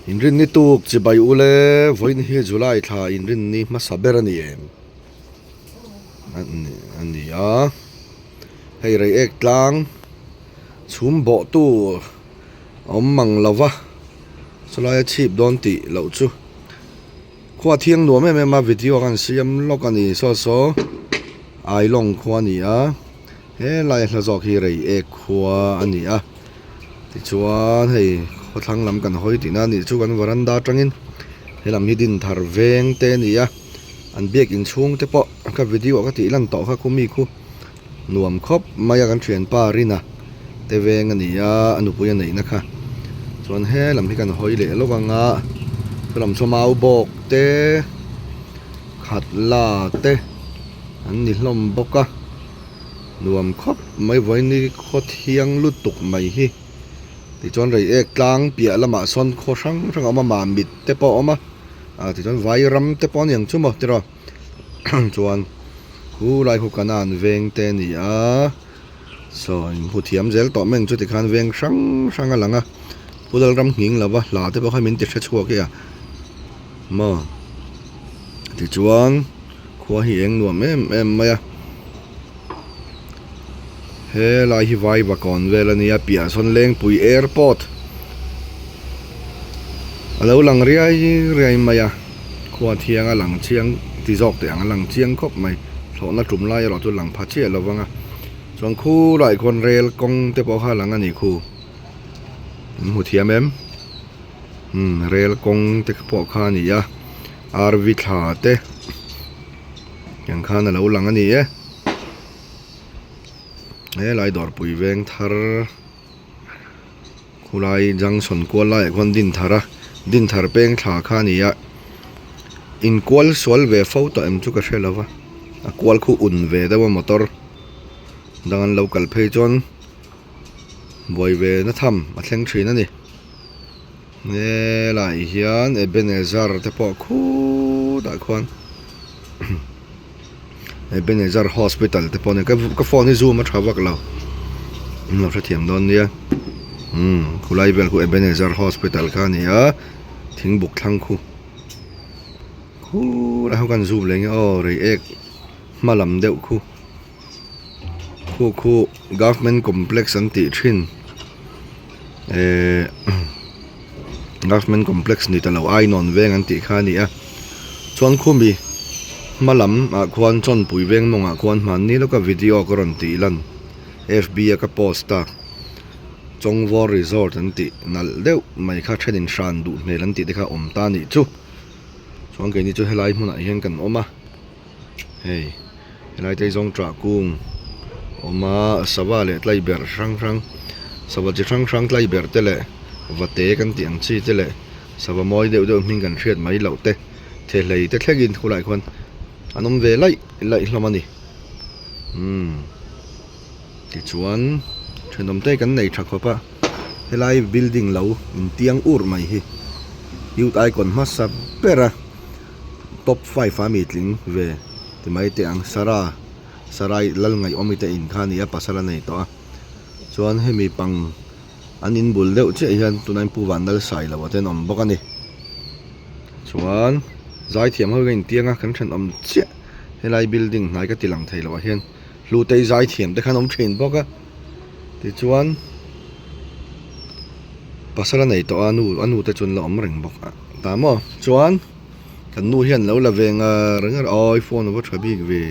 Inrinni tuk chibai ule vawiin hi July thla inrinni hmasa ber a ni em a ni a hei reiek tlang chhum bawh tu a awm mang lo va chulai a chhip dawn tih loh chu khua thiang nuam em em a video khan siam lawk a ni saw saw ailawng khua a ni a. Helai hla zawk hi Reiek khua a ni a, tichuan hei khawthlang lam kan hawi tihna a nih chu kan varanda atangin helam hi Dinthar veng te a ni a, an biak inchhung te pawh ka video ah ka tih lan tawh kha khu mi khu nuam khawp mai a kan thianpa Rina te veng a ni a, a nupui a neihna kha chuan helam hi kan hawi leh lawk ang a, chulam chu mau bawk te khat la te an ni hlawm bawk a. Nuam khawp mai vawiin khaw thiang lutuk mai hi tichuan reiek tlang piah lamah sawn khaw hrang hrang a awm a mamit te pawh a awm a ah tichuan vairam te pawh a ni ang chu maw tiraw chuan khulai khu kanan veng te a ni a saw inhmu thiam zel tawh mai ang chu tikhan veng hrang hrang a lang a pu lalram nghing lova hla te pawh kha min ti hre chhuak e a maw tichuan. Khua hi eng nuam em em mai a, helai hi Vaivakawn vel a nia piah sawn Lengpui airport a lo lang riai riai mai a, khua thiang a lang chiang ti zawk teh ang a lang chiang khawp mai, thlawhna tum lai erawh chu lang pha chiah lo vang a, chuan khulaiah khuan rel kawng te pawh kha a lang a ni khu, in hmu thiam em? Umm rel kawng te pawh kha a ni a. RV thla te tiang khan a lo lang a ni e helai dawrpui veng thar khulai junction kual laiah khuan dinthar a dinthar peng thla kha a ni a inkual sual ve fo tawh em chu ka hre lo va a kual khu un ve deuh a motor dang an lo kal phei chuan buai ve na tham a thleng thin a ni. Helaiah hian Ebenezer te pawh khutah khuan Ebenezer hospital te pawh a ni ka phone hi zoom a tha vak lo in lo hrethiam dawn nia umm khulai vel khu Ebenezer hospital kha a ni a thingbuk thlang khu khulai ho khan zoom leh nge aw reiek hma lam deuh khu. Khu khu government complex an tih thin ehh government complex ni ta lo ainawn veng an tih kha a ni a chuan khumi hma lam ah khuan chawnpui veng mawngah khuan hmanni lawka video ka rawn tih lan fb a ka post a chawngvawr resort an tih nalh deuh mai kha thenin hran duh hmel an tih te kha a awm ta a nih chu chuan keini chu helai hmunah hian kan awm a. Hei helai te hi zawng ṭah kung awm a sava leh tlai berh hrang hrang sava chi hrang hrang tlai berh te leh vate kan tih ang chi te leh sava mawi deuh deuh hming kan hriat mai loh te thehlei te thlengin khulaiah khuan an awm ve laih laih hlawm a ni umm tichuan thenawm te kan nei tha khawp a helai building lo intiang ur mai hi youth icon hmasa ber a. Top 5 a mi tling ve ti mai teh ang Sarah Sarai lal ngaihawmi te in kha a ni a pasal a nei tawh a chuan hemi pang an in bul deuh chiah hian tunah hian pu van lal sai lo ah te an awm bawk a ni chuan zaithiam ho hi ka intiang a kan thenawm chiah helai building hnai ka ti lang thei lo ah hian hlutei zaithiam te khan awm thin bawk a tichuan pasal a nei tawh a nu a nu te chu an la awm reng bawk a ta maw chuan. Kan nu hian lo la ve ngar ngar a iphone a va tha bik ve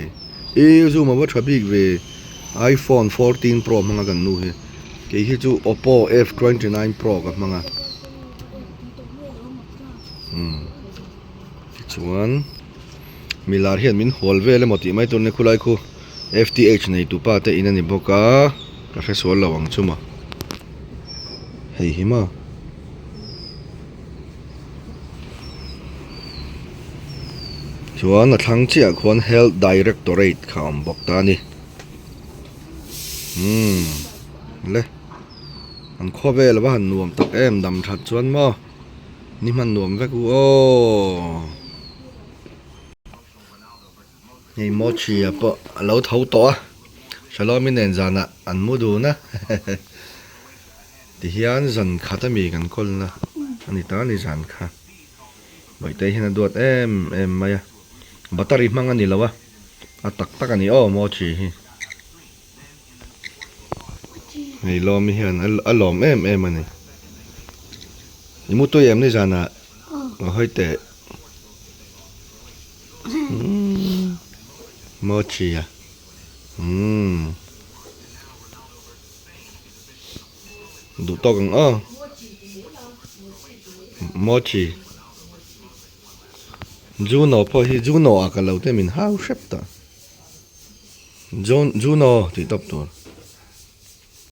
ih zoom a va tha bik ve iphone 14 pro hmang a kan nu hi kei hi chu oppo f 29 pro ka hmang a umm tichuan milar hian min hual vel emaw tih mai tur a ni khulai khu fth nei tu pa te in a ni bawk a ka hre sual lo ang chu maw hei hi maw. Chuan a thlang chiah khuan health directorate kha a awm bawk ta a ni umm le an khawvel a va han nuam tak em dam that chuan maw ni hman nuam vek u aw. Hei mochi a pawh a lo tho tawh a Shalom-i nen zanah an mu dun a tihian zan khat ami kan kawlna. A ni ta ni zan kha. Bawihte hian a duat em em mai a. Battery hmang a ni lo a, a tak tak a ni aw Mochi hi. Hei Lawmi hian a lawm em em a ni. I mu tui em ni zanah? Aw hawi teh. Mochi a. Umm. Duh tawk ang aw. Mochi. Juno pawh hi Juno ah ka lo te min hau hrep ta. Juno tih tawp tur.